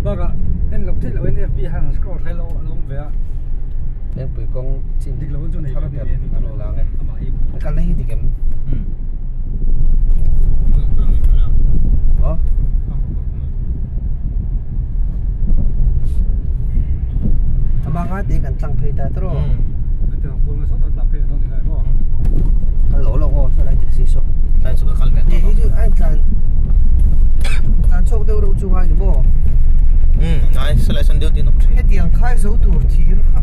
Bakah en loh theih loh in FB hian han scroll thlai lo a lo awm ve a. Lengpui kawng chin Dik lo chu nei thar ve ber ni a lo lang e. Amah hi A kalna hi dik em? Aw. Amah nga te kan tlang phei ta tawh. Kal lo lo aw saw lai taxi saw. Tlai chu ka kal ve tawh. Hei chu a tlan tlan chhuak deuh reuh chu ngai ni maw? Ngai saw lai sawn deuh tin awm thin. Hetiang khai zo tur thir kha.